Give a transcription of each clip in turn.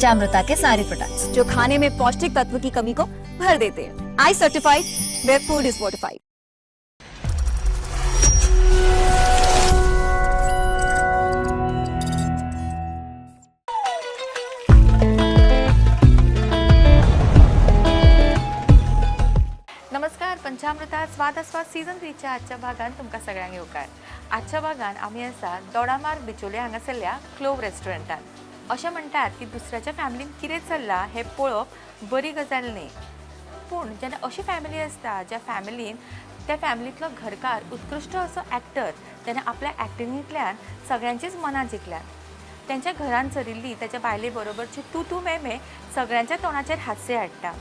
पंचामृता K सारे products, जो खाने में पौष्टिक तत्व की कमी को भर देते हैं। I certified, where food is fortified. नमस्कार, पंचामृतात स्वाद आस्वाद सीझन थ्रीच्या आजच्या भागान तुमकां सगळ्यांक येवकार. आजच्या भागान आमी आसा दोडामार्ग बिचोले हांगासरल्या क्लोव रेस्टॉरंटान. अशें म्हणटात की दुसऱ्याच्या फॅमिलीन कितें चल्लां हें पळोवप बरी गजाल न्ही, पूण जेन्ना अशी फॅमिली आसता ज्या फॅमिलीन त्या फॅमिलींतलो घरकार उत्कृश्ट असो एक्टर, तेणें आपल्या एक्टिंगेंतल्यान सगळ्यांचीच मनां जिखल्यांत. तेंच्या घरान चलिल्ली ताच्या बायले बरोबरची तूं तूं में में सगळ्यांच्या तोंडाचेर हास्य हाडटा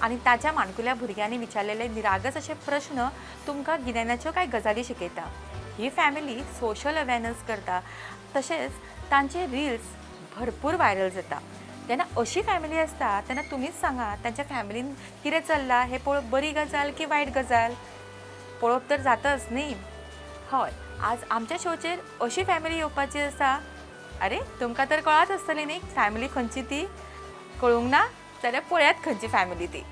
आनी ताच्या माणकुल्या भुरग्यांनी विचारलेले निरागस अशे प्रश्न तुमकां गिन्यानाच्यो कांय गजाली शिकयता. ही फॅमिली सोशल अवेरनस करता, तशेंच तांचे रिल्स भरपूर व्हायरल जाता. जेन्ना अशी फॅमिली आसता तेन्ना तुमीच सांगा, तांच्या फॅमिलीन कितें चल्लां हें पळोवप बरी गजाल की वायट गजाल? पळोवप तर जाताच न्ही. हय, आज आमच्या शोचेर अशी फॅमिली येवपाची आसा. अरे, तुमकां तर कळाच आसतली न्ही फॅमिली खंयची ती. कळूंक ना जाल्यार पळयात खंयची फॅमिली ती.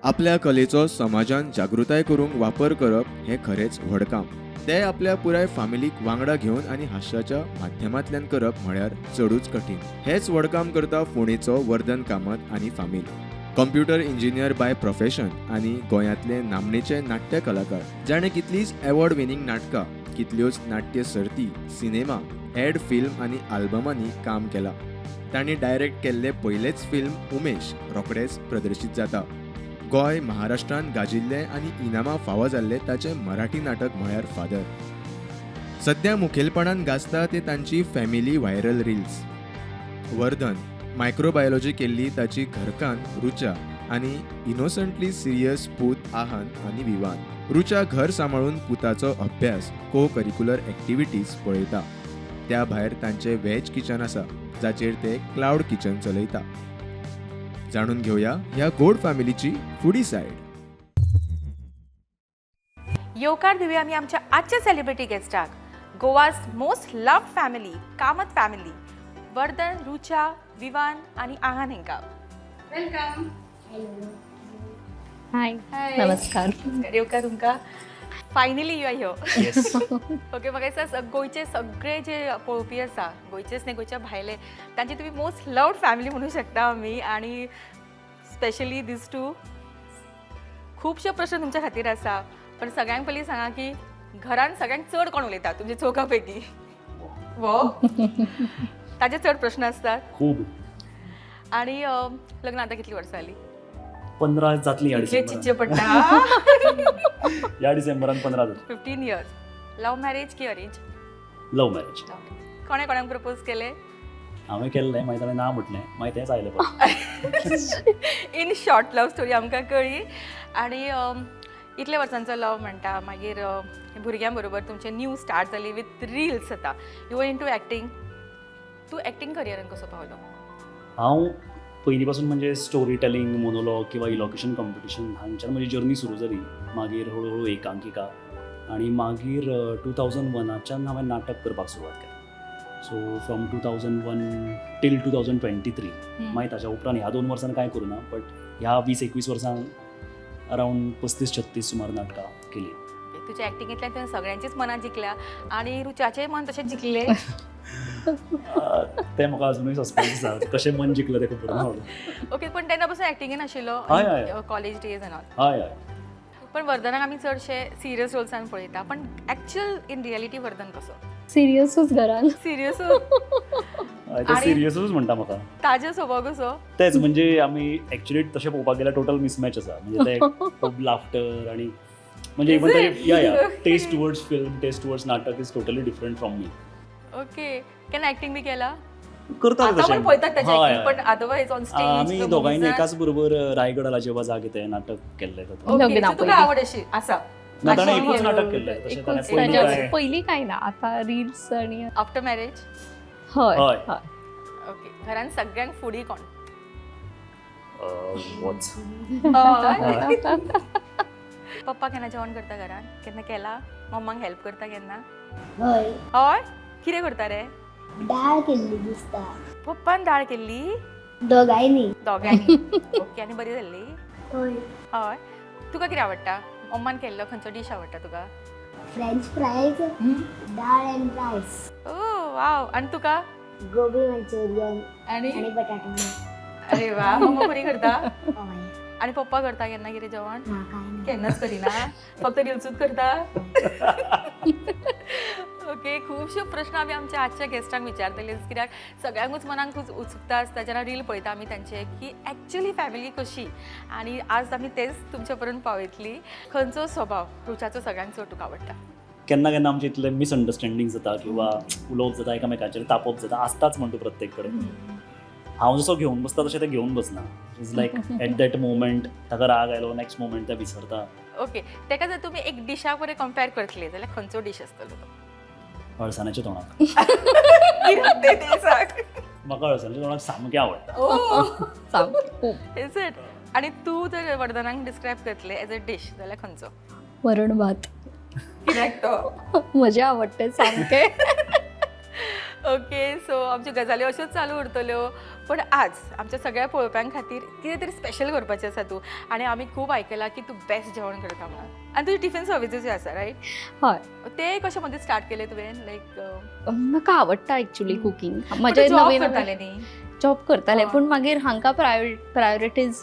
आपल्या कलेचो समाजान जागृताय करूंक वापर करप हें खरेंच व्हड काम. तें आपल्या पुराय फामिलीक वांगडा घेवन आनी हास्याच्या माध्यमांतल्यान करप म्हळ्यार चडूच कठीण. हेंच व्हड काम करता फोंडेचो वर्धन कामत आनी फामील. कंप्युटर इंजिनियर बाय प्रोफेशन आनी गोंयांतले नामनेचे नाट्य कलाकार, जाणें कितलींच एवॉर्ड विनींग नाटकां, कितल्योच नाट्य सर्ती, सिनेमा, एड फिल्म आनी आल्बमांनी काम केलां. तांणी डायरेक्ट केल्लें पयलेंच फिल्म उमेश रोखडेंच प्रदर्शीत जाता. गोंय, महाराष्ट्रान गाजिल्लें आनी इनामां फावो जाल्लें ताचें मराठी नाटक म्हळ्यार फादर. सद्या मुखेलपणान गाजता ते तांची family viral reels. Vardhan microbiology केल्ली ताची घरकान्न रुचा आनी इनोसंटली सिरियस पूत आहान आनी विवान. रुचा घर सांबाळून पुताचो अभ्यास, को करिक्युलर एक्टिविटीज पळयता. त्या भायर तांचें व्हेज किचन आसा, जाचेर ते क्लावड किचन चलयता. जाणून घेवया ह्या गोड फॅमिलीची फुडी सायड. येवकार दिवया आमी आमच्या आजच्या celebrity गेस्टाक, Goa's most loved family, Kamat family, Vardhan, Rucha, Vivaan आनी आहान हेंकां. Welcome. हाय, नमस्कार. येवकार तुमकां. Finally you are here. Yes. Okay, म्हाका दिसता गोंयचे सगळे जे पळोवपी आसा, गोंयचेच न्ही, गोंयच्या भायले, तांची तुमी मोस्ट लव्ड फॅमिली म्हणू शकता आमी. आनी स्पेशली these two. खुबशे प्रश्न तुमच्या खातीर आसा, पण सगळ्यांक पयलीं सांगा की घरान सगळ्यांत चड कोण उलयता तुमच्या चौगा पैकी? वो ताजे चड प्रश्न असतात? खूब. आणि लग्न आता कितली वर्सां जाली? 15 जातली ह्या इतले डिसेंबरान. चिंतचे पडटा. ह्या डिसेंबरान 15 जातली. 15 इयर्स. लव्ह मॅरेज की अरेंज? Love marriage. कोणें कोणाक प्रपोज केलें? हांवें केल्लें, मागीर ताणें ना म्हटलें, मागीर तेंच आयलें परत. इन शॉर्ट लव्ह स्टोरी आमकां कळ्ळी. आनी इतल्या वर्सांचो लव्ह म्हणटा, मागीर भुरग्यां बरोबर तुमचें न्यू स्टार्ट जाली विथ रिल्स. आतां you in to acting. तूं एक्टींग करियरान कसो पावलो? हांव पयलीं पासून म्हणजे स्टोरी टेलिंग, मोनोलॉग किंवा इलॉक्युशन कॉम्पिटिशन हांच्यान म्हजी जर्नी सुरू जाली. मागीर हळू हळू एकांकिका आनी मागीर 2001च्यान हांवें नाटक करपाक सुरवात केली. So from 2001 till 2023. मागीर ताच्या उपरांत ह्या 2 वर्सान कांय करूं ना, बट ह्या 20-21 वर्सांक अरावंड 35-36 सुमार नाटकां केली. तुज्या एक्टिंगेंतल्यान तुवें सगळ्यांचीच मनां जिखल्या आनी रुचाचेंय मन तशें जिखलें? तें म्हाका अजुनूय सस्पेन्स आसा, कशें मन जिखलें तें खबर ना म्हाका. ओके, पण तेन्ना पासून एक्टिंगेन आशिल्लो? हय, हय. College days and all? हय हय. पण वर्धनाक आमी चडशे सिरियस रोल्सान पळयता, पण एक्चुअल इन रियलिटी वर्धन कसो? सिरियसूच घरान. सिरियस? हय, ते सिरियसूच म्हणटा म्हाका. ताजे स्वभाव कसो? तेच म्हणजे आमी एक्चुअली तशें पळोवपाक गेल्यार टोटल मिसमॅच आसा. म्हणजे ते खूब लाफ्टर आनी म्हणजे Is even it? Yeah, taste towards film, taste towards नाटक is totally different from me. Okay, केन्ना एक्टिंग बी केला? करता. आता पण पळयतात त्याच्या हय, acting, हय. पण अदरवायज ऑन स्टेज? आमी दोगांयनी एकाच बरोबर रायगडाला जेव्हा जाग येते नाटक केल्लें तातूंत. ओके, लग्ना सो तुका पयलीं. आवड अशी आसा? ना, ताणें अशी एकूच नाटक केल्लें तशें ताणें एकूच. पयलीं ताच्या काय पयलीं काय ना, आता रील्स आणि आफ्टर मॅरेज? हय. हय. हय. ओके, घरान सगळ्यांक फुडी कोण? वच. हय. पप्पा केन्ना जेवण करता घरान? केन्ना केला? मम्माक हेल्प करता केन्ना? हय. हय, कितें करता रे? डाळ केल्ली दिसता. पप्पान दाळ केल्ली? दोगांयनी. दोगांनी. ओके, आनी बरी जाल्ली? हय. हय. तुका कितें आवडटा? मम्मान केल्लो खंयचो डीश आवडटा तुका? फ्रेंच फ्रायज, डाळ अँड रायस. ओ वाव, आनी तुका? गोबी मंचुरियन. आनी? आणि बटाटो. अरे वा, मम्मा बरी करता? हय. आनी पप्पा करता केन्ना कितें जेवण? ना, काय ना. केन्नाच करिना, फक्त रिल्सूच करता. ओके, खुबशे प्रश्न आमी आमच्या आजच्या गेस्टांक विचारतले, कित्याक सगळ्यांकूच मनाक खूब उत्सुकता आसता जेन्ना रील पळयता आमी तांचे की एक्चुअली फॅमिली कशी, आनी आज आमी तेच तुमच्या पर्यंत पावयतली. खंयचो स्वभाव रुचाचो सगळ्यांक चड तुका आवडटा? केन्ना केन्ना आमचे इतले मिसअंडरस्टँडींग जाता किंवा उलोवप जाता, एकामेकाचेर तापप जाता, आसताच म्हणटा प्रत्येक कडेन. हांव जसो घेवन बसता तशें तें घेवन बसना. Is like at that moment ताका राग आयलो, नेक्स्ट मोमेंट तें विसरता. ओके, ताका जर तुमी एक डिशा बरें कंपेर करतले जाल्यार खंयचो डीश आसतलो तो? अळसाण्याचें तोंडाक. कित्याक तें तें सांग. म्हाका अळसाण्याचें तोंडाक सामकें आवडटा. ओ. सामकें खूब. Is it? आनी तूं जर वर्धनाक डिस्क्रायब करतले एज अ डीश जाल्यार खंयचो? वरण भात. कित्याक तो? म्हजें आवडटे सामकें. ओके, सो आमच्यो गजाली अश्योच चालू उरतल्यो, पण आज आमच्या सगळ्या पळोवप्यां खातीर कितें तरी स्पेशल करपाचें आसा तूं, आनी आमी खूब आयकलां की तूं बेस्ट जेवण करता म्हणून, आनी तुजी टिफिन सर्विसूय आसा, रायट? हय. ते कशें मदीं स्टार्ट केलें तुवें, लायक? म्हाका आवडटा एक्चुली कुकींग. म्हजें जॉब नवीन करतालें न्ही? जॉब करतालें, हय. पूण मागीर हांकां प्रायोरिटीज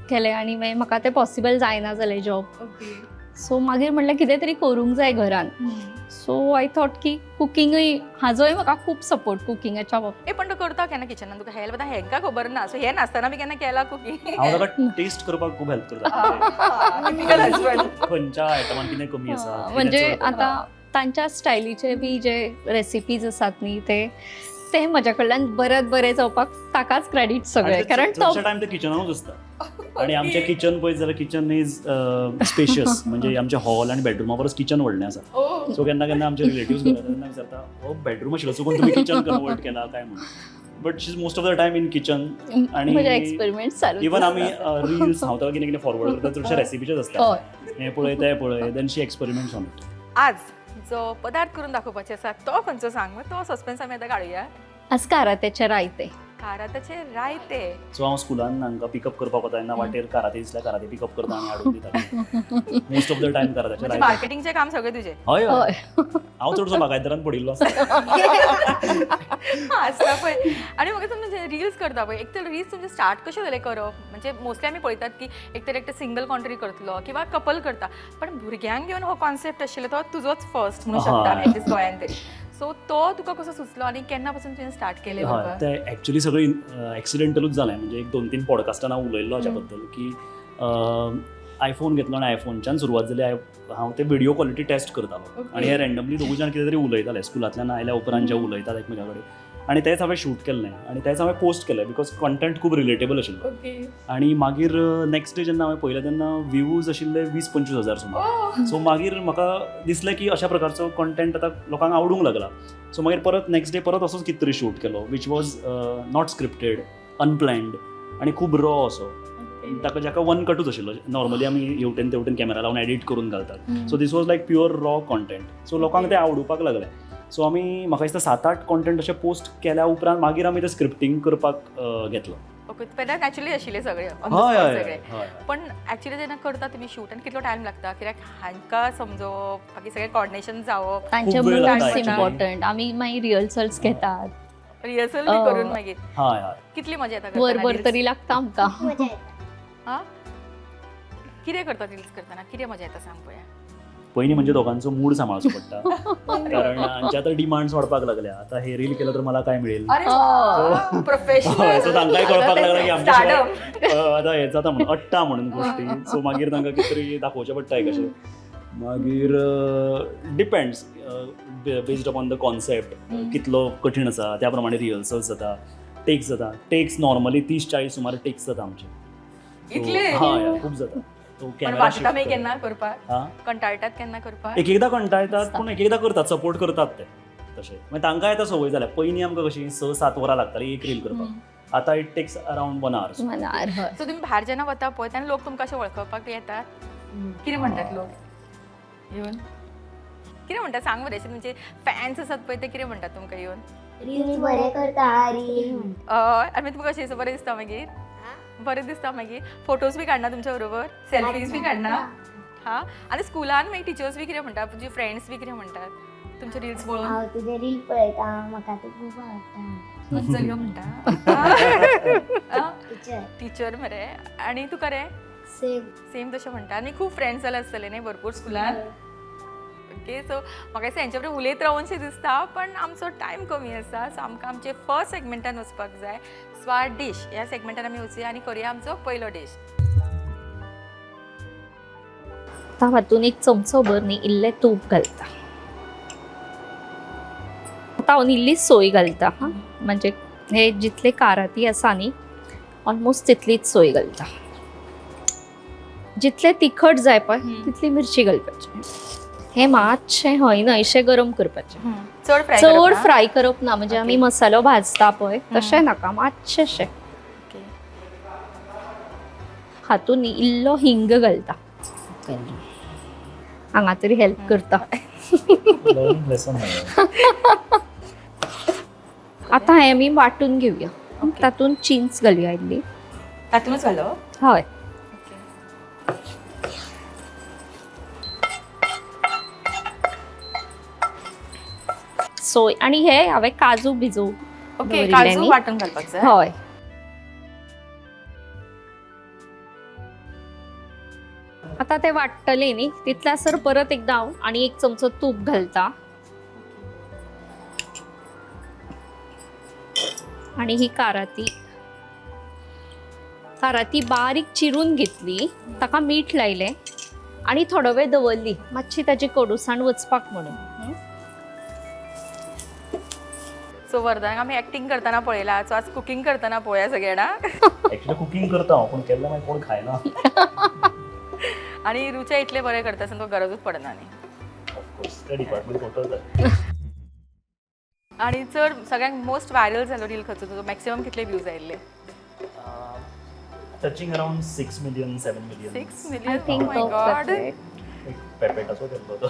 केले आनी मागीर म्हाका तें पॉसिबल जायना जालें जॉब. ओके. सो मागीर म्हणलें कितें तरी करूंक जाय घरान. सो I thought की कुकिंगूय, हाजोय म्हाका खूब सपोर्ट कुकिंगाच्या बाबतींत. ए, पण तूं करता केन्ना किचनान? तुका हेल्प आतां हेंकां खबर ना, सो हें नासतना बी केन्ना केलां कुकींग? हांव ताका टेस्ट करपाक खूब हेल्प करता, खंयच्या आयटमान कितें कमी आसा, कितें म्हणजे चड पडटा. आतां तांच्या स्टायलीचे बी जे रेसिपीज आसात न्ही, ते ते म्हज्या कडल्यान बऱ्यात बरें जावपाक ताकाच क्रेडीट सगळें, आणि ते कारण तो चडशा टायम ते किचनानूच आसता, आणि आमचें किचन पळयत जाल्यार किचन is spacious, म्हणजे आमचें हॉल आनी बेडरुमा परस किचन व्हडलें आसा. ओ. सो केन्ना केन्ना आमचे रिलेटिव्स घरा तेन्ना विचारता, हो बेडरूम आशिल्लो चुकून तुमी किचन कन्वर्ट केला काय म्हणून, but she is most of the time in kitchen. आणि म्हजे एक्सपेरिमेंट चालू. इवन आमी रिल्स हांव ताका कितें कितें फॉरवर्ड करता, चडशे रेसिपीचेच आसता. हय. हें पळय, तें पळय, then she experiments on it. आज जो पदार्थ करून दाखोवपाचे आसा तो खंयचो सांग, मग तो सस्पेन्स आमी आतां काडुया. आज कारात्याचे रायते. कारात्याचे रायते. सो हांव स्कुलान हांकां पिकअप करपाक वता तेन्ना वाटेर काराते दिसल्यार काराते पिकअप करता आनी हाडून दिता. मोस्ट ऑफ the time कारात्याचे म्हणजे रायते. मार्केटिंगचें काम सगळें तुजें. हय हय. हय. हांव चडसो बागायतदारान पडिल्लो आसता. आसता पळय. आनी म्हाका तुमचे रिल्स करता पळय, एक तर रिल्स तुमचे स्टार्ट कशें जालें करप? म्हणजे मोस्टली आमी पळयतात की एक तर एकटो सिंगल कोण तरी करतलो किंवा कपल करता, पण भुरग्यांक घेवन हो कॉन्सेप्ट आशिल्लो तो तुजोच फर्स्ट म्हणूं शकता आमी, एटलीस्ट गोंयांत तरी. सो तो तुका कसो सुचलो आनी केन्ना पासून तुवें स्टार्ट केलें हय, करपाक? ते ॲक्च्युली सगळें एक्सिडेंटलूच जालें. म्हणजे एक दोन तीन पॉडकास्टान हांव उलयल्लो हाच्या बद्दल की आयफोन घेतलो आनी आयफोनच्यान सुरवात जाली. हांव ते व्हिडिओ क्वॉलिटी टेस्ट करतालो आनी हे रँडमली दोगूय जाण कितें तरी उलयताले स्कुलांतल्यान आयल्या उपरांत जे उलयतात एकमेका कडेन, आनी तेंच हांवें शूट केल्लें आनी तेंच हांवें पोस्ट केलें because content खूब रिलेटेबल आशिल्लो. आनी मागीर नेक्स्ट डे जेन्ना हांवें पळयलें तेन्ना व्ह्यूज आशिल्ले 20-25 हजार सुमार. सो मागीर म्हाका दिसलें की अशा प्रकारचो कंटेंट आतां लोकांक आवडूंक लागला. सो मागीर परत नेक्स्ट डे परत असोच कितें तरी शूट केलो, which was not scripted, unplanned आनी खूब रॉ असो, ताका जाका वन कटूच आशिल्लो. नॉर्मली आमी हेवटेन तेवटेन कॅमेरा लावन एडिट करून घालतात, so this was like pure raw content. So लोकांक ते आवडुपाक लागलें. सो आमी म्हाका दिसता सात आठ कॉन्टेंट अशे पोस्ट केल्या उपरांत मागीर आमी ते स्क्रिप्टींग करपाक घेतलो. ओके, पहिला नॅचरली आशिल्ले सगळे on the हय. spot हय. सगळे. हय. पण ॲक्च्युली जेन्ना करता तुमी शूट आनी कितलो टायम लागता? कित्याक हांकां समजोवप, बाकी सगळें कॉर्डिनेशन जावप. तांचे खूब वेळ मुड्स लागता actually. Important, आमी मागीर रिहर्सल्स घेतात. रिहर्सल बी करून मागीर हय हय. कितली मजा येता करतना वरभर reels? तरी लागता आमकां. खूब मजा येता. हा, कितें करता रिल्स करतना, कितें मजा येता सांग पळोवया. पयलीं म्हणजे दोगांचो मूड सांबाळचो पडटा, कारण हांचे आतां डिमांड्स वाडपाक लागल्या. आतां हे रील केलं तर मला काय मिळेल. अरे, हय, प्रोफेशनल. सो तांकांय कळपाक लागला की आमच्या स्टार्टअप. शिवाय आतां हें जाता म्हणून, अडटा म्हणून गोश्टी. सो मागीर तांकां कितें तरी दाखोवचें पडटा एक अशें. मागीर depends, based upon the concept कितलो कठीण आसा त्या प्रमाणे रिहर्सल्स जाता, टेक्स जाता. टेक्स नॉर्मली 30-40 सुमार टेक्स जाता आमचे. So, इतले? हय हय, खूब जाता. सो पण कॅमेरा वाचता मागीर केन्ना करपाक हा कंटाळटात केन्ना करपाक? एक एकदां कंटाळटात, पूण एक एकदां करतात, सपोर्ट करतात ते तशे. मागीर तांकांय आतां संवय जाल्या. पयलीं आमकां कशी 6-7 वरां लागतालीं एक रील करपाक, आतां it takes around one hour. मनार, हय. सो तुमी भायर जेन्ना वता पळय तेन्ना लोक तुमकां अशें वळखपाक येतात? कितें म्हणटात लोक येवन, कितें म्हणटात सांग मरे? अशे तुमचे फॅन्स आसात पळय, ते कितें म्हणटात तुमकां येवन? रील बरें करता रील म्हणटा. हय, आनी मागीर तुमकां कशें बरें दिसता मागीर? बरें दिसता मागीर. फोटोज बी काडना तुमच्या बरोबर, सेल्फीज बी काडना? हा, आनी स्कुलान मागीर टिचर्स बी कितें म्हणटा, तुजी फ्रेंड्स बी कितें म्हणटात तुमचे रिल्स पळोवन? हांव तुजे रील पळयता, म्हाका तूं खूब आवडटा. चलयो म्हणटा? टिचर. टिचर मरे. आनी तुका रे? सेम. सेम तशें म्हणटा. आनी खूब फ्रेंड्स जाले आसतले न्ही भरपूर स्कुलान? ओके, सो म्हाका दिसता हेंच्या बरोबर उलयत रावनशें दिसता, पण आमचो टायम कमी आसा. सो आमकां आमचे फर्स्ट सेगमेंटान वचपाक जाय. स्वाद डीश ह्या सेगमेंटान आमी वचुया आनी करूया आमचो पयलो डीश. आतां हातून एक चमचो भर न्ही इल्लें तूप घालता. आतां हांव इल्ली सोय घालता. हां, म्हणजे हे जितले काराती आसा न्ही ऑलमोस्ट तितलीच सोय घालता. जितले तिखट जाय पळय तितली मिरची घालपाची. हे मातशें हय न्हयशें गरम करपाचें. चड फ्राय? चड फ्राय करप ना, म्हणजे आमी मसालो भाजता पळय तशें नाका, मातशेंशें. हातून न्ही इल्लो हिंग घालता. हांगा तरी हेल्प करता. Learning lesson. आतां हें आमी वांटून घेवया. तातूंत चिंच घालया इल्ली. तातूंतच घालो? हय. सोय आनी हे हांवें काजू भिजोव ओके, दवरिल्ले काजू न्ही. वांटून घालपाक जाय? हय. आता ते वांट्टले न्ही तितल्यासर परत एकदां हांव आनी एक चमचो तूप घालता आनी ही काराती काराती बारीक चिरून घेतली, ताका मीठ लायलें आनी थोडो वेळ दवरली मातशी ताची कडुसाण वचपाक म्हणून. सो वरदानाक आमी एक्टींग करतना पळयला, सो आज कुकींग करतना पळोवया सगळ्यांना. ऍक्च्युली कुकिंग करता हांव, पूण केन्ना मागीर कोण खायना. आनी रुचा इतलें बरें करता आसतना तुका गरजूच पडना न्ही. ऑफकोर्स, ते डिपार्टमेंट टोटल जालें. आनी चड सगळ्यांत मोस्ट व्हायरल जालो रील खंयचो तुजो? मॅक्सिमम कितले व्यूज आयिल्ले? Touching around 6 million, 7 million. 6 I million? Think my God. एक पेपेटाचो केल्लो तो.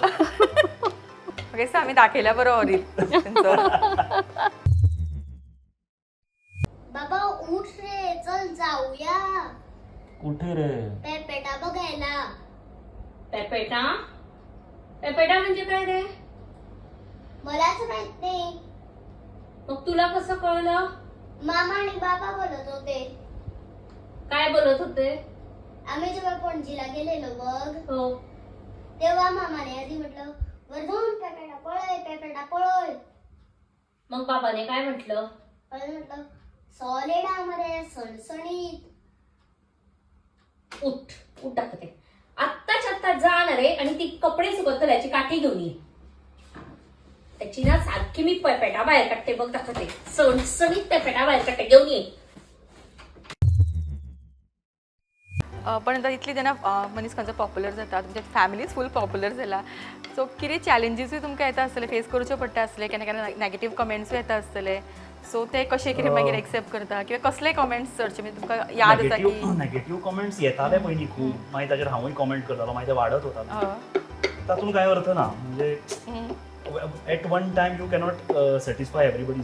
म्हाका दिसता आमी दाखयल्या बरो रील तेंचो. बाबा उठ रे, चल जाऊया. कुठे रे? पेपेटा बघायला. पेपेटा? पेपेटा म्हणजे काय रे? मलाच माहित नाही. मग तुला कसं कळलं? मामा आणि बाबा बोलत होते. काय बोलत होते? आम्ही जेव्हा पणजीला गेलेलो बघ, हो. तेव्हा मामाने आधी म्हटलं, वर्धन पेपेटा पळय, पेपेटा पळय. मग बाबाने काय म्हटलं? परत म्हटलं, सॉलिड हा मरे, सणसणीत. उठ उठ, दाखवते. आत्ताच आत्ता जा ना रे आणि ती कपडे सुकवतल्याची काठी घेऊन ये. त्याची ना सारखी मी पेटा बाहेर काढते बघ, दाखवते. सणसणीत त्या पेटा बाहेर काढते, घेऊन ये. पण आतां इतली जेन्ना मनीस खंयचो पॉप्युलर जाता, तुमच्या फॅमिलीच फूल पॉप्युलर जाला, सो कितें चॅलेंजीसूय तुमकां येता आसतले, फेस करच्यो पडटा आसतले, केन्ना केन्ना नॅगेटीव कमेंट्सूय येता आसतले, सो ते कशे कितें मागीर एक्सेप्ट करता किंवा कसले कमेंट्स चडशे म्हणजे तुमकां याद आसा की? नेगेटिव्ह कमेंट्स येताले पयलीं खूब, मागीर ताजेर हांवूय कमेंट करतालो, मागीर ते वाडत वताले. तातूंत कांय अर्थ ना, म्हणजे at one time you cannot satisfy everybody.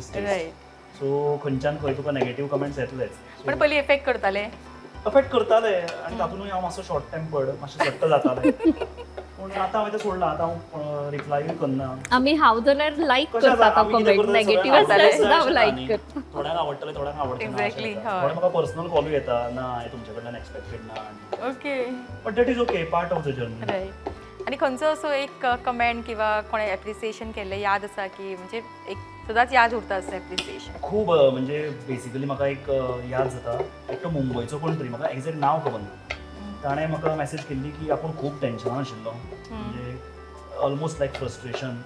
So खंयच्यान खंय तुका नेगेटिव्ह कमेंट्स येतलेच. पण पयलीं इफेक्ट करताले? अफेक्ट करताले आनी तातूंतय हांव मातसो शॉर्ट टेम्पर्ड, मातशें सट्ट जातालें. पूण आतां हांवें तें सोडलां. आतां हांव रिप्लायूय करना. आमी हांव जाल्यार लायक कशें आसा, करता आमी कितें कमेंट. करता, नेगेटिव्ह सगळ्यांक आसल्यार आवडटा सुद्दां हांव अशें ना लायक न्ही. करता. थोड्यांक आवडटलें, थोड्यांक आवडचें ना अशें जाता. थोडे म्हाका पर्सनल कॉलूय येता, ना हें तुमचे कडल्यान एक्सपेक्टेड ना. But that is okay, part of the journey. Right. आनी खंयचो असो एक कमेंट किंवा कोणें एप्रिसिएशन केल्लें याद आसा की म्हणजे एक सदांच याद उरता असो एप्रिसिएशन? खूब. म्हणजे बेसिकली म्हाका एक याद जाता, एकटो मुंबयचो कोण तरी, म्हाका एग्जॅक्ट नांव खबर ना, ताणें म्हाका मॅसेज केल्ली की आपूण खूब टेन्शनान आशिल्लो, म्हणजे ऑलमोस्ट लायक फ्रस्ट्रेशन,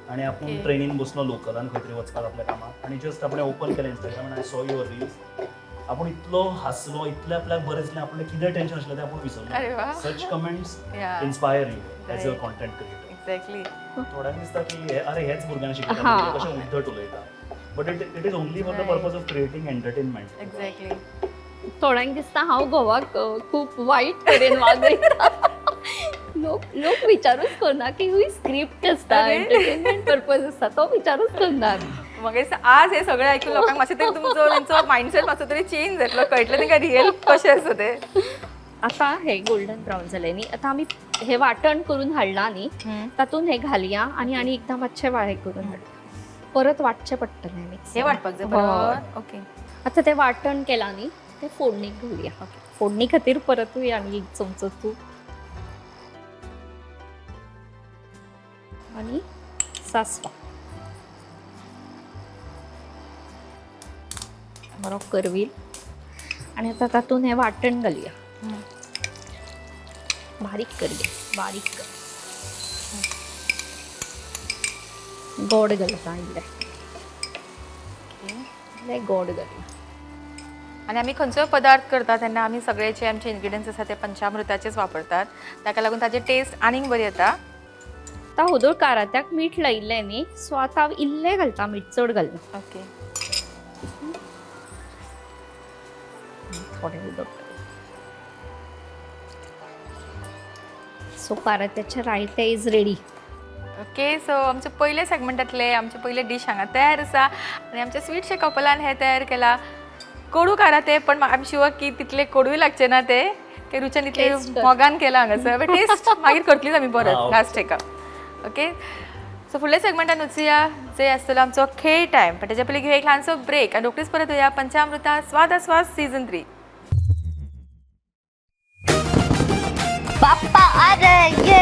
आनी आपूण ट्रेनीन बसलो लोकलान खंय तरी वचपाक आपल्या कामाक आनी जस्ट आपणें ओपन केलें इंस्टाग्राम आनी I saw your reels. आपूण इतलो हांसलो, इतलें आपल्याक बरें दिसलें, आपलें कितें टेन्शन आशिल्लें तें आपूण अरे वा. विसरलो. Such comments inspire you as a content creator. थोड्यांक दिसता की हे अरे हेच भुरग्यांक शिकयता, भुरगे कशें उद्धट उलयता, but it is only for the purpose of creating entertainment. थोड्यांक दिसता हांव घोवाक खूब वायट तरेन वागयता. लोक लोक विचारूच करना की ही स्क्रिप्ट आसता, अरे. एंटरटेनमेंट पर्पज आसता, तो विचारूच करना. म्हाका दिसता आज हे सगळें आयकून लोकांक मातशें तरी तुमचो तेंचो मायंडसेट मातसो तरी चेंज जातलो, कळटलें तांकां रियल कशें आसा तें. आतां हे गोल्डन ब्रावन जालें न्ही, आतां आमी हे वांटण करून हाडलां न्ही, तातूंत हे घालया आनी आनी एकदां मातशें वाळे करून हाडया. परत वांटचें पडटलें मिक्सरान. हे वांटपाक जाय परत? ओके. आतां तें वांटण केलां न्ही, तें फोडणीक घालया. फोडणी खातीर परतूय आनी एक चमचो तूप आनी सासवां. बरो करवील. आनी आतां तातूंत हें वांटण घालया. बारीक करया, बारीक कर. गोड घालता इल्लें, इल्लें गोड घालया. आनी आमी खंयचोय पदार्थ करता तेन्ना आमी सगळे जे आमचे इन्ग्रिडियंट्स आसा ते पंचामृताचेच वापरतात, ताका लागून ताची टेस्ट आनीक बरी येता. आतां होदोळ कारात्याक मीठ लायिल्लें न्ही, सो आतां हांव इल्लें घालता मीठ, चड घालना. ओके. थोडें उदक. सो कारात्याचें रायतें is ready. Okay, so आमचे पयले सेगमेंटांतले आमचे पयले डीश हांगा तयार आसा आनी आमच्या स्वीटशे कपलान हें तयार केलां कोडू कारातें, पण I am sure की तितले कोडूय लागचे ना ते, ते रुचान इतले Taste कर. मोगान केलां हांगासर, बट टेस्ट मागीर करतलीच आमी परत हा, okay. Last एका. ओके, सो फुडल्या सेगमेंटान वचुया जे आसतलो आमचो खेळ टायम, पण तेच्या पयलीं घेवया एक ल्हानसो ब्रेक आनी रोखडीच परत येवया पंचामृता स्वाद आस्वाद सीजन 3. पापा आ रहे, ये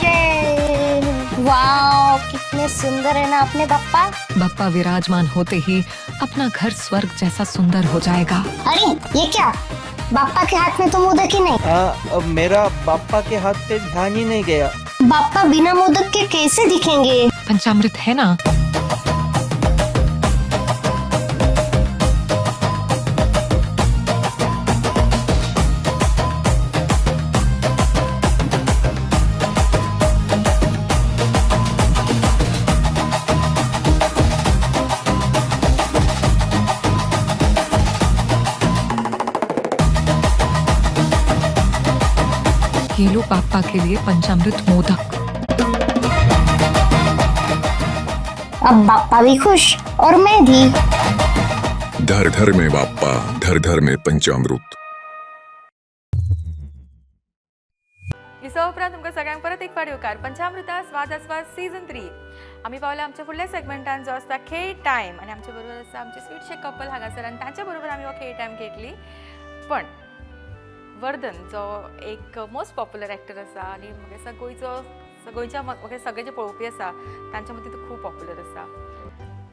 ये वाओ, कितने सुंदर है ना अपने पापा. बप्पा विराजमान होते ही अपना घर स्वर्ग जैसा सुंदर हो जाएगा. अरे ये क्या, बापा के हाथ में तो मोदक ही नहीं. अब मेरा बापा के हाथ पे ध्यान ही नहीं गया. बापा बिना मोदक के कैसे दिखेंगे? पंचामृत है ना. ये लो पापा के लिए पंचामृत मोदक. अब बापा भी खुश और मैं भी. धर धर में बाप्पा, धर धर में पंचामृत. विसवा उपरांत तुमकां सगळ्यांक परत एक फावट येवकार पंचामृता स्वाद आस्वाद सीजन 3. आमी पावल्या आमच्या फुडल्या सेगमेंटान जो आसता खेळ टायम आनी आमचे बरोबर आसा आमचे स्वीटशे कपल हांगासर आनी तांच्या बरोबर आमी हो खेळ टायम घेतली. पण वर्धन जो एक मोस्ट पॉप्युलर एक्टर आसा आनी म्हाका दिसता गोंयचो, गोंयच्या म्हाका सगळे जे पळोवपी आसा तांच्या मदीं तूं खूब पॉप्युलर आसा.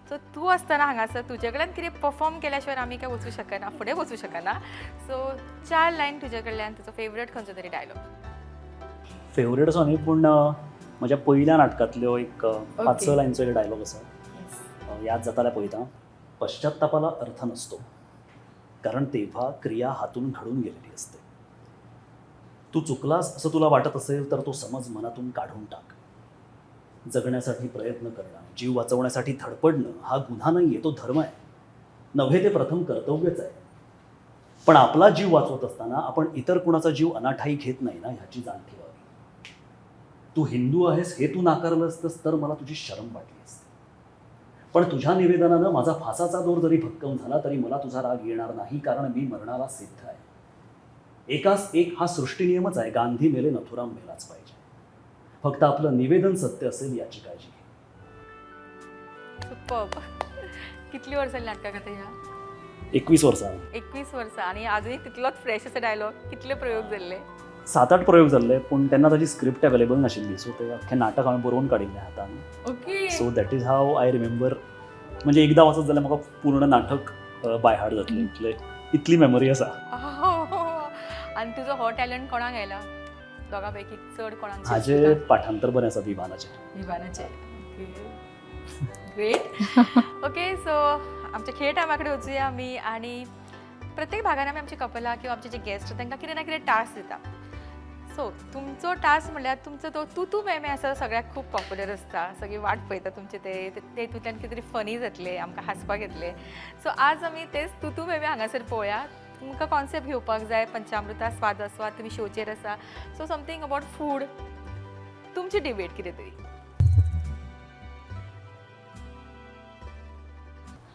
सो तूं आसतना हांगासर तुजे कडल्यान कितें परफॉर्म केल्या शिवाय आमी काय वचूं शकना, फुडें वचूं शकना. सो 4 लायन तुजे कडल्यान, तुजो फेवरेट खंयचो तरी डायलॉग. फेवरेट असो न्ही, पूण म्हज्या पयल्या नाटकांतल्यो एक 5-6 लायनचो एक डायलॉग आसा. याद जाता जाल्यार पळयता. पश्चात्तापाला अर्थ नसतो, कारण तेव्हा क्रिया हातून घडून गेलेली असते. तू चुकलास असं तुला वाटत असेल तर तो समज मनातून काढून टाक. जगण्यासाठी प्रयत्न करणं, जीव वाचवण्यासाठी धडपडणं हा गुन्हा नाही आहे, तो धर्म आहे. नव्हे ते प्रथम कर्तव्यच आहे. पण आपला जीव वाचवत असताना आपण इतर कुणाचा जीव अनाठाई घेत नाही ना, ह्याची जाण ठेवावी. तू हिंदू आहेस हे तू नाकारलं असतंस तर मला तुझी शरम वाटली असती, पण तुझ्या निवेदनानं माझा फासाचा दोर जरी भक्कम झाला तरी मला तुझा राग येणार नाही, कारण मी मरणाला सिद्ध आहे. एकास एक हा सृष्टीनियमच आहे. गांधी मेले नथुराम मेलाच पाहिजे. फक्त आपलं निवेदन सत्य असेल याची काळजी घे. सुपर्ब. कितली वर्सां नाटकाक आतां ह्या? 21 वर्सां. 21 वर्सां आनी आजुनूय तितलोच फ्रेश आसा डायलॉग. कितले प्रयोग जाल्ले? 7-8 प्रयोग जाल्ले, पूण तेन्ना ताजी स्क्रिप्ट अवेलेबल नाशिल्ली, सो ते अख्खें नाटक हांवें बरोवन काडिल्लें हातान. Okay. So that is how I remember. म्हणजे एकदां वचत जाल्यार म्हाका पूर्ण नाटक बाय हार्ट जातलें, इतले इतली मेमरी आसा. आनी तुजो हो टॅलंट कोणाक आयला दोगां पैकी चड कोणाक? हाजें पाठांतर बरें आसा विमानाचें. विमानाचें. ग्रेट. ओके, सो आमच्या खेळ टायमा कडेन वचुया आमी आनी प्रत्येक भागान आमी आमची कपलां किंवा आमचे जे गेस्ट तांकां कितें ना कितें टास्क दिता. सो तुमचो टास्क म्हणल्यार तुमचो तो तूं तूं मैं मैं आसा, सगळ्याक खूब पॉप्युलर आसता, सगळी वाट पळयता तुमचे ते तेतूंतल्यान कितें तरी फनी जातलें, आमकां हांसपाक येतलें. सो आज आमी तेच तूं तूं मैं मैं हांगासर पळोवया. तुमकां कॉन्सेप्ट घेवपाक जाय पंचामृता स्वाद आस्वाद, तुमी शोचेर आसा, सो समथींग अबावट फूड, तुमची डिबेट कितें तरी.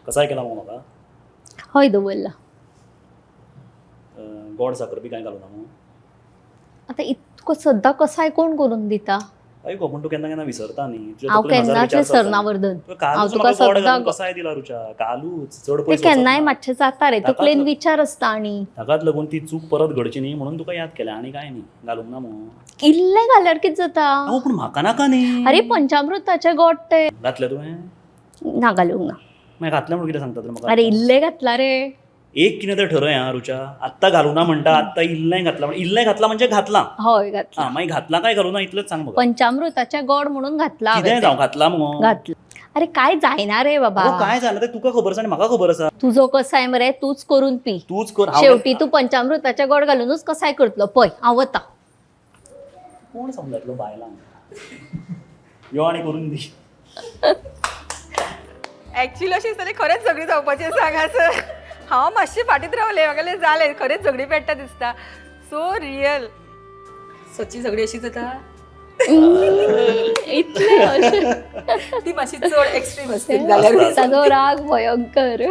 कसाय केला मगो म्हाका? हय, दवरला. गोड साकर बी कांय घालूना मगो? आतां इतको सद्दां कसाय कोण करून दिता? हय गो, पूण तूं केन्ना केन्ना विसरता न्ही. तुज्या हांव तकलेन हजार केन्नाच विचार चलता. विसरना वर्धन. तुका कालूच हांव तुका म्हाका गोड सद्दां घालून कसाय दिला रुचा, कालूच, चड ते पयस केन्नाय वचत ना. मातशें जाता रे, ताकाच तकलेन विचार आसता. आनी ताकाच लागून ती चूक परत घडची न्ही म्हणून तुका याद केल्या, आनी कांय न्ही. घालूंक ना मगो? इल्लें घाल्यार कितें जाता? हांव पूण म्हाका नाका न्ही. अरे, पंचामृताचें गोड तें. घातलें तुवें? ना, घालूंक ना. मागीर घातलें म्हणून कितें सांगता तर म्हाका? अरे, इल्लें घातलां रे. एक कितें तर ठरय आं रुचा. आत्तां घालूं ना म्हणटा, आत्तां इल्लें घातलां. इल्लें घातलां म्हणजे घातलां. हय, घातलां. आं, मागीर घातलां काय घालूं ना इतलेंच सांग म्हाका. पंचामृताचें गोड म्हणून घातलां कितेंय हांवें जावं, तें. घातलां मगो? घातलां. अरे, काय जायना रे बाबा. अगो, काय जालें तें तुका खबर आसा आनी म्हाका खबर आसा. तुजो कसाय मरे तूच करून पी. तूच कर. शेवटी तूं पंचामृताचें गोड घालुनूच कसाय करतलो पळय. हांव वता. कोण समजतलो बायलांक? यो आनी करून दी. ॲक्च्युली अशें दिसतालें खरेंच झगडी जावपाची आसा हांगासर. हांव मातशें फाटीत रावलें, म्हाका जालें जालें खरेंच झगडी पेट्टा दिसता. सो रियल सची झगडी अशी जाता. इतलें अशें. ती मातशी चड एक्स्ट्रीम आसतली जाल्यार. ताजो राग भयंकर.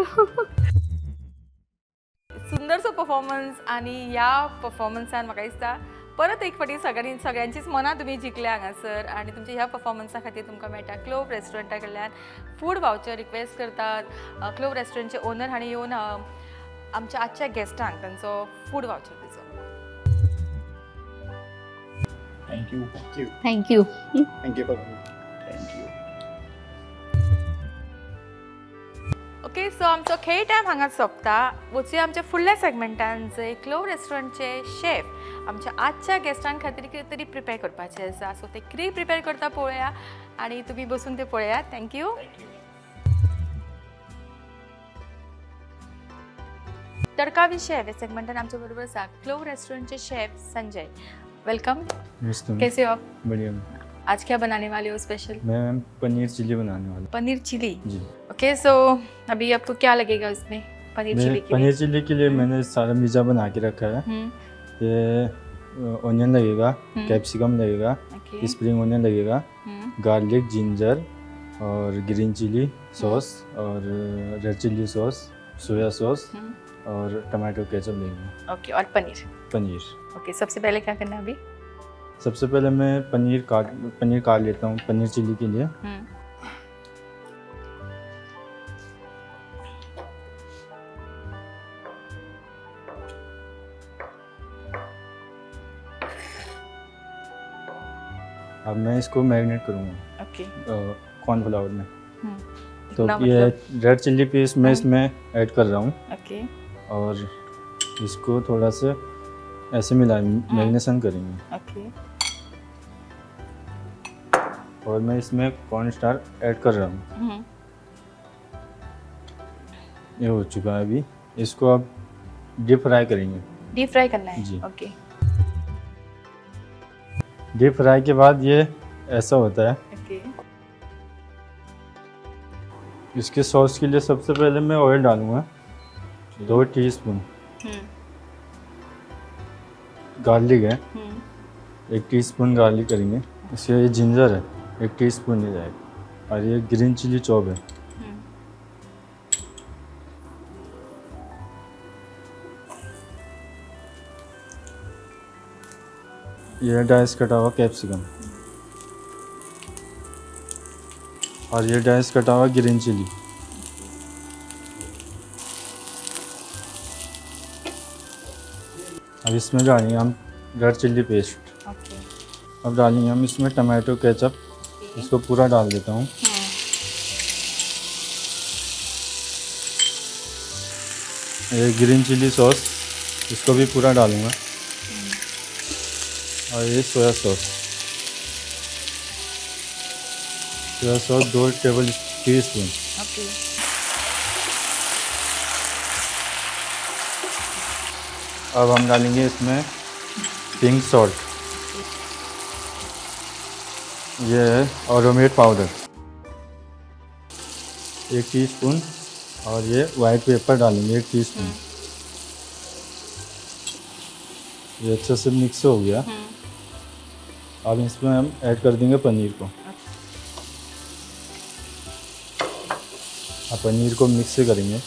सुंदरसो परफॉर्मन्स आनी ह्या परफॉर्मन्सान म्हाका दिसता परत एक फावटी सगळ्यांनी सगळ्यांचीच मनां तुमी जिखल्या हांगासर. आनी तुमच्या ह्या परफॉर्मन्सा खातीर तुमकां मेळटा क्लोव रेस्टॉरंटा कडल्यान फूड वावचर. रिक्वेस्ट करतात क्लोव रेस्टॉरंटचे ओनर हांणी येवन आमच्या आजच्या गेस्टांक तांचो food voucher दिचो. Thank you. Thank you. Thank you for thank you. Okay, so आमचो खेळ टायम हांगा सोंपता. वचुया आमच्या फुडल्या सेगमेंटान, जंय क्लोव रेस्टॉरंटचे शेफ आमच्या आजच्या गेस्टां खातीर कितें तरी प्रिपेर करपाचें आसा. सो ते कितें प्रिपेर करता पळोवया आनी तुमी बसून ते पळयात. Thank you. Tadka with chef ह्या सेगमेंटान आमच्या बरोबर आसा क्लोव रेस्टॉरंटचे शेफ संजय. Welcome. नमस्ते. कैसे हो आप? बढ़िया. आज क्या बनाने वाले हो स्पेशल? मैं मैम पनीर चिली बनाने वाला. पनीर चिली? जी. ओके, सो अभी आपको क्या लगेगा उसमें पनीर मैं चिली के लिए? पनीर चिली के लिए मैंने सारा मिर्जा बना के रखा है. ये ऑनियन लगेगा, कैप्सिकम लगेगा, स्प्रिंग ऑनियन लगेगा, गार्लिक, जिंजर और ग्रीन चिली सॉस और red chilli sauce, soya sauce और टमाटो केचप लगेगा. ओके, और पनीर? पनीर. ओके, सबसे पहले क्या करना है अभी? सबसे पहले मैं पनीर काट लेता हूँ पनीर चिली के लिए. अब मैं इसको मैरिनेट करूँगा कॉर्नफ्लावर में. तो कितना? ये मतलब? रेड चिल्ली पेस्ट मैं इसमें ऐड कर रहा हूँ और इसको थोड़ा सा ऐसे मिला मैरिनेशन करेंगे. और मैं इसमें कॉर्न स्टार्च ऐड कर रहा हूँ. ये हो चुका है. अभी इसको अब डीप फ्राई करेंगे. डीप फ्राई करना है? जी. ओके. डीप फ्राई के बाद ये ऐसा होता है. इसके सॉस के लिए सबसे पहले मैं ऑयल डालूँगा, 2 टीस्पून. गार्लिक है, 1 टीस्पून गार्लिक करेंगे. इसके ये जिंजर है, 1 टीस्पून ही जाएगा और ये ग्रीन चिली चॉप है. ये डाइस कटा हुआ कैप्सिकम और ये डाइस कटा हुआ ग्रीन चिली. अब इसमें डालेंगे हम रेड चिल्ली पेस्ट. अब डालेंगे हम इसमें टमाटो केचप. इसको पूरा डाल देता हूँ. ये ग्रीन चिली सॉस, इसको भी पूरा डालूँगा और ये soya sauce, soya sauce 2 table tea spoon. अब हम डालेंगे इसमें पिंक सॉल्ट. ये है ऑरोमेट पाउडर, 1 टीस्पून और ये वाइट पेपर डालेंगे, 1 टीस्पून. ये अच्छे से मिक्स हो गया. अब इसमें हम ऐड कर देंगे पनीर को. अब पनीर को मिक्स करेंगे।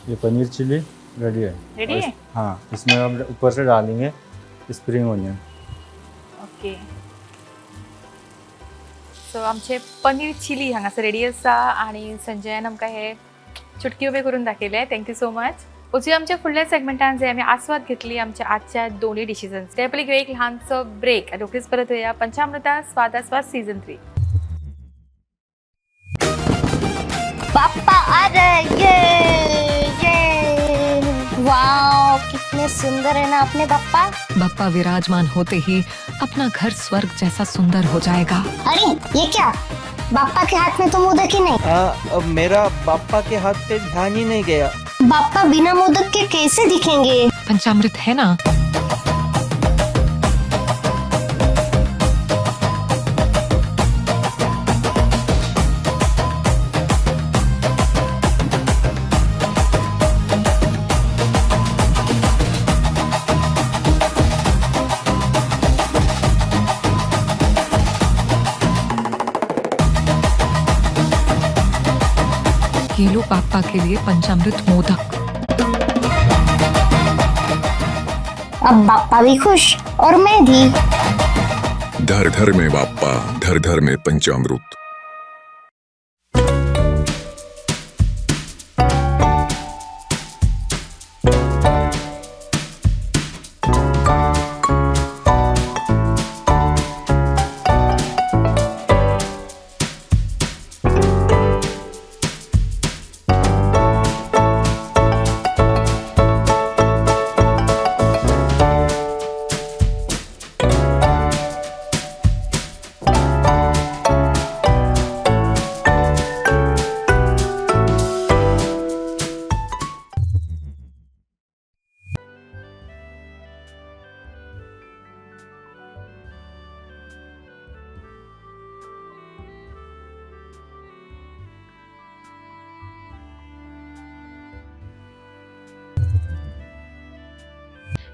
ये पनीर चिली रेडी है। रेडी और है? हाँ, इसमें अब ऊपर से डालेंगे स्प्रिंग ऑनियन। ओके, सो आमचे पनीर चिली हांगासर रेडी आसा आनी संजयान आमकां हे चुटकी उबे करून दाखयले. Thank you so much. वचूया आमच्या फुडल्या सेगमेंटान, जे आमी आस्वाद घेतली आमच्या आजच्या दोन्ही डिशिजांचे. त्या पयलीं घेवया एक ल्हानसो ब्रेक आनी रोखडीच परत येया पंचामृता स्वादास्वाद सीझन 3. बाप्पा आ रहे, ये ये। वाओ, कितने सुंदर है ना अपने बाप्पा। बप्पा विराजमान होते ही अपना घर स्वर्ग जैसा सुंदर हो जाएगा। अरे ये क्या, बाप्पा के हाथ में तो मोदक ही नहीं। हाँ, मेरा बाप्पा के हाथ पे ध्यान ही नहीं गया। बाप्पा बिना मोदक के कैसे दिखेंगे? पंचामृत है ना। ये लो बाप्पा के लिए पंचामृत मोदक। अब बाप्पा भी खुश और मैं भी। धर धर में बाप्पा, धर धर में पंचामृत।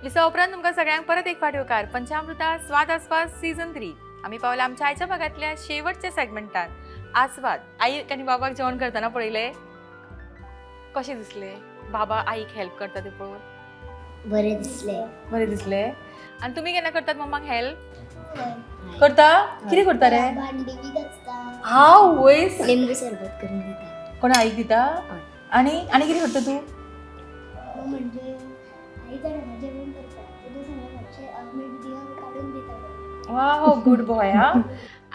विसा उपरांत तुमकां सगळ्यांक परत एक फावट येवकार पंचामृता स्वाद आस्वाद सीझन 3. आमी पावला आमच्या आयच्या भागांतल्या शेवटच्या सेगमेंटात, आस्वाद. आई आनी बाबाक जेवण करतना पळयलें, कशें दिसलें बाबा आईक हेल्प करता ते पळोवन? बरे दिसले। बरें दिसलें. आनी तुमी केन्ना करतात मम्माक हेल्प? करता? कितें करता रे? भांडी बी घासता। हांव वयस लिंबू सरबत करून दिता। कोण, आईक दिता? आनी आनी कितें करता तूं? म्हणजे आई जाणा जेवण करता तेजे सांगा मातशें मीठ बी काडून दिता। वाव, गुड बॉय. हा,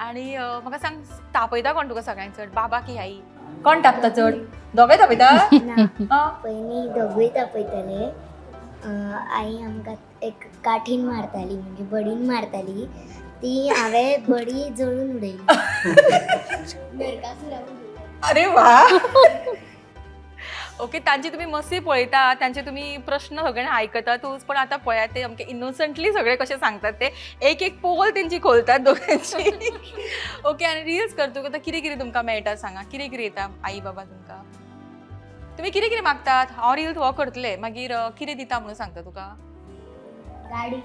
आनी म्हाका सांग, तापयता कोण तुका सगळ्यांत चड, बाबा की आई? कोण तापता चड? दोगांय तापयता? ना। आं. पयलीं दोगूय तापयताले। आई आमकां एक काठीन मारताली, म्हणजे बडीन मारताली। ती हांवें बडी जळून उडयली, नरकासुरा. अरे वा, ओके. तांची तुमी मस्ती पळयता, तांचे तुमी प्रश्न सगळे आयकतातूच, पण आतां पळयात ते सामके इनोसंटली सगळे कशे सांगतात ते, एक एक पोल तेंची खोलतात दोगांची. ओके, आनी रिल्स करतकूच आतां कितें कितें तुमकां मेळटा सांगा? कितें कितें येता आई बाबा तुमकां? तुमी कितें कितें मागतात? हांव रिल्स हो करतले, मागीर कितें दिता म्हणून सांगता तुका? गाडी।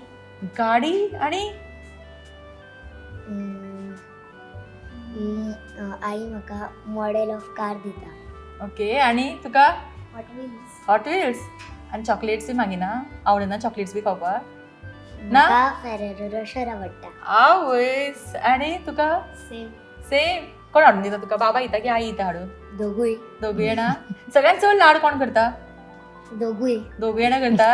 गाडी आनी? आई म्हाका मॉडेल ऑफ कार दिता। ओके, आनी तुका? Hot wheels. Hot wheels. आनी चॉकलेट्स बी मागिना? आवडना चॉकलेट्स बी खावपाक ना? म्हाका फेरेरो रोशर आवडटा। आवयस, आनी तुका? सेम। सेम. कोण हाडून दिता तुका, बाबा दिता की आई दिता हाडून? दोगूय। दोगूय जाणां. सगळ्यांत चड लाड कोण करता? दोगूय। दोगूय जाणां करता.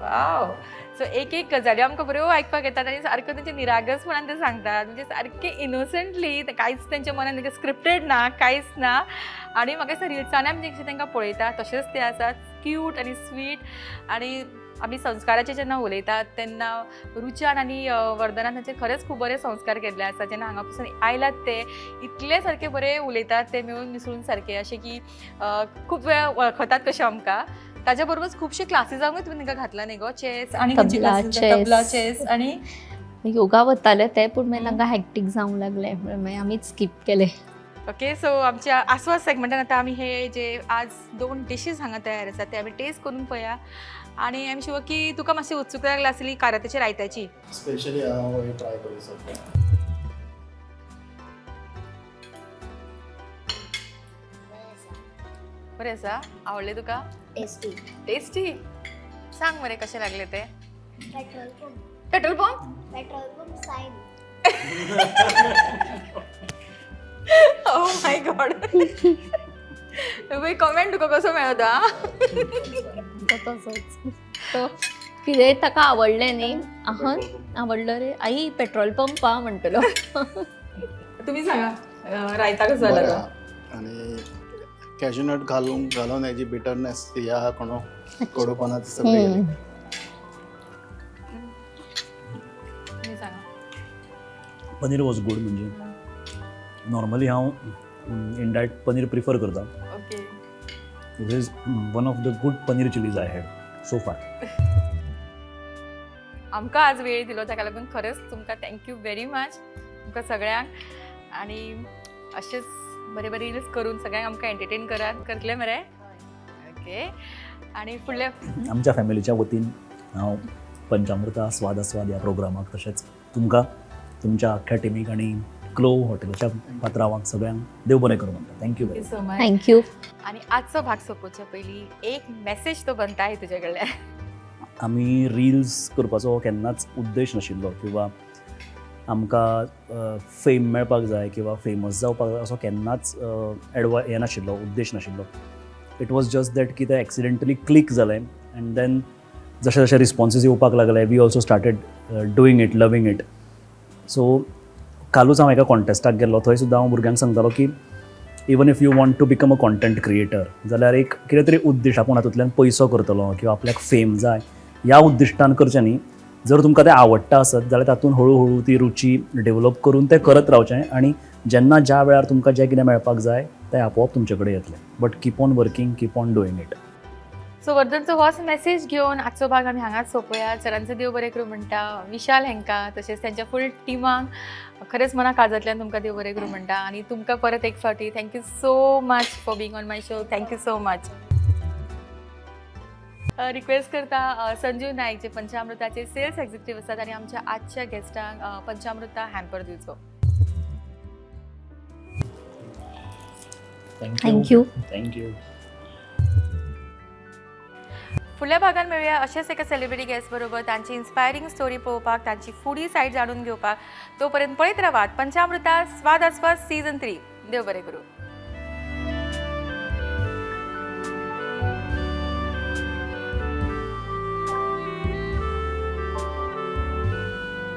वाव. सो एक एक गजाली आमकां बऱ्यो आयकपाक येतात आनी सारको तेंचे निरागसपणान ते सांगतात, म्हणजे सारके इनोसंटली, कांयच तेंच्या मनान स्क्रिप्टेड ना, कांयच ना. आनी म्हाका दिसता रिल्सांनी आमी जशें तांकां पळयता तशेंच ते आसात, क्यूट आनी स्वीट. आनी आमी संस्काराचे जेन्ना उलयतात तेन्ना रुचान आनी वर्धनान तांचे खरेंच खूब बरे संस्कार केल्ले आसा. जेन्ना हांगा पसून आयलात ते इतले सारके बरे उलयतात ते, मेळून मिसळून सारके, अशें की खूब वेळा वळखतात कशें आमकां. ताच्या बरोबरच खुबशे क्लासीसांकूय तुमी तांकां घातला न्ही गो? चेस आनी खंयची तबला, classes? chess. Tabla, chess आनी योगा वताले ते, पूण मागीर तांकां हॅक्टीक जावंक लागलें म्हणून मागीर आमीच स्कीप केलें. ओके, सो आमच्या आस्वाद सेगमेंटान आतां आमी हे जे आज दोन डिशीज हांगा तयार आसात ते आमी टेस्ट करून पळया. आनी I am sure की तुका मातशी उत्सुकता लागल्या आसली कारात्याच्या रायत्याची. स्पेशली हांव हे ट्राय करूं शकता. बरें आसा. आवडलें तुका? टेस्टी. टेस्टी. सांग मरे कशें लागलें तें. Petrol pump. Petrol pump. Petrol pump sign. Oh my God, comment तुका कसो मेळता? तो तसोच तो कितें ताका आवडलें न्ही, आहा आवडलो रे आई पेट्रोल पंप आ म्हणटलो. तुम्ही सांगा, रायता कसो जाला बरें तो? आहा. आनी कॅज्युनट घालून घालून हेजी बिटरनेस ती आहा कोणो कडूपणा ती सगळी गेली. तुम्ही सांगा. Paneer was good. म्हणजे नॉर्मली हांव इनडायट पनीर प्रिफर करता. This is one of the good paneer chillies I had so far. आमकां आज वेळ दिलो ताका लागून खरेंच तुमकां thank you very much तुमकां सगळ्यांक. आनी अशेंच बरे बरे रिल्स करून सगळ्यांक आमकां एंटरटेन करात. करतले मरे? ओके. आनी फुडल्या आमच्या फॅमिलीच्या वतीन हांव पंचामृता स्वाद आस्वाद ह्या प्रोग्रामाक तशेंच तुमकां, तुमच्या अख्ख्या टिमीक आनी क्लोव हॉटेलाच्या पात्रावांक सगळ्यांक देव बरें करूं म्हणटा. Thank you very so much. Thank you. आनी आजचो भाग सोंपोवच्या पयलीं एक मॅसेज तो बनता आहे तुजे कडल्यान. आमी रिल्स करपाचो केन्नाच उद्देश नाशिल्लो किंवा आमकां फेम मेळपाक जाय किंवा फेमस जावपाक जाय असो केन्नाच एडवा हें नाशिल्लो, उद्देश नाशिल्लो. It was just that की तें एक्सिडेंटली क्लिक जालें अँड then जशे जशे रिस्पॉन्सीस येवपाक लागले, we also started doing it, loving it. So कालूच हांव एका कॉन्टेस्टाक गेल्लो, थंय सुद्दां हांव भुरग्यांक सांगतालो की even if you want to become a content creator जाल्यार एक कितें तरी उद्दिश्ट, आपूण हातूंतल्यान पयसो करतलो किंवा आपल्याक फेम जाय ह्या उद्दिश्टान करचें न्ही. जर तुमकां तें आवडटा आसत जाल्यार तातूंत हळू हळू ती रुची डेवलप करून तें करत रावचें आनी जेन्ना ज्या वेळार तुमकां जें कितें मेळपाक जाय तें आपोआप तुमचे कडेन येतलें. But keep on working, keep on doing it. So वर्धनचो होच मेसेज घेवन आजचो भाग आमी हांगाच सोंपोया. सरांचो देव बरें करूं म्हणटा विशाल हेंकां तशेंच तेंच्या फूल टिमाक. खरेंच मना काळजांतल्यान तुमकां देव बरें करूं म्हणटा आनी तुमकां परत एक फावटी thank you so much for being on my show. Thank you so much. Request करता संजीव नायक जे पंचामृताचे सेल्स एक्झिक्युटीव आसात आनी आमच्या आजच्या गेस्टांक पंचामृता हॅम्पर दिवचो. Thank you. Thank you. फुडल्या भागान मेळुया अशेंच एका सेलिब्रिटी गेस्ट बरोबर, तांची इन्स्पायरींग स्टोरी पळोवपाक, तांची फुडी सायड जाणून घेवपाक. तोपर्यंत पळयत रावात पंचामृता स्वाद आस्वाद सीझन 3. देव बरें करूं.